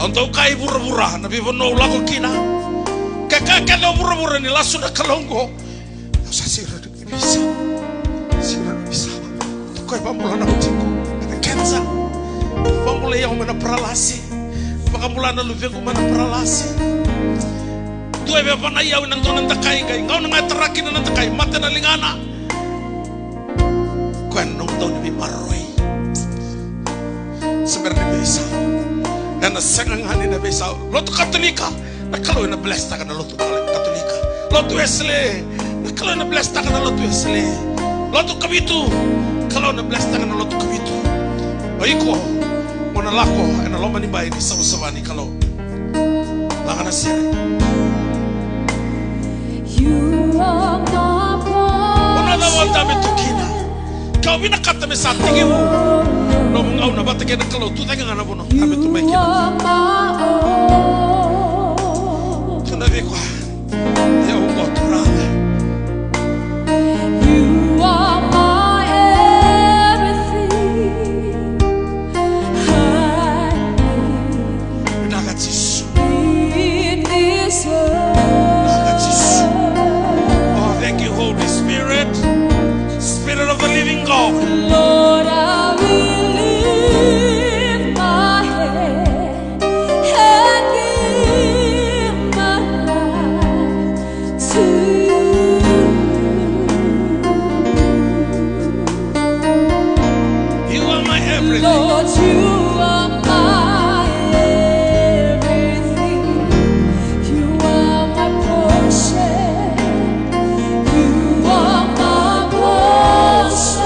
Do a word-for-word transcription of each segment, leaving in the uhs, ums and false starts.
Au dau kaya i vuravura na veivanua au lako kina. Ke kaya kece o vuravura ni lasu na Kalou oqo, au sa siro ni veisau. Siro ni veisau. Dua e vakabula na watiqu mai na kenisa. Vakabulai au mai na paralasi. Vakabula na luvequ mai na paralasi. Dua e veivanai au ena dua na dakai, qai gauna ga e tara kina na dakai, mate na ligana. Koya na nomu dau ni veimaroroi. Se bera ni veisau. Ena sega ga ni na veisau. Lotu Katolika, na Kalou ena blesstaka na lotu Katolika. Lotu Wesele, na Kalou ena blesstaka na lotu Wesele. Lotu Kavitu, Kalou ena blesstaka na lotu Kavitu. O iko, mo na lako ena loma ni bai ni savasava ni Kalou. Laga na sere. You are my Vanua cava o dabe tu kina? Ke o vinakata me sa tekivu nomu gauna vata kei na Kalou, tu cake ga na vanua o dabe tu mai kina. Tu na vei koya. Ia au qo, Turaga. You are my everything. Vinaka Jisu. Vinaka Jisu. Oh, thank you, Holy Spirit. Spirit of the living God. Lord, I will lift my hand and give my life to you. You are my everything. Lord, you are my everything. You are my portion. You are my portion.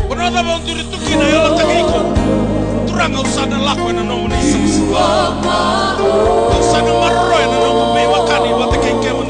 Vanua cava o duri tu kina, yalataki iko. Turaga, au sa na lako ena nomuni savasava. Au sa na maroroya na noqu veivakani vata kei kemuni.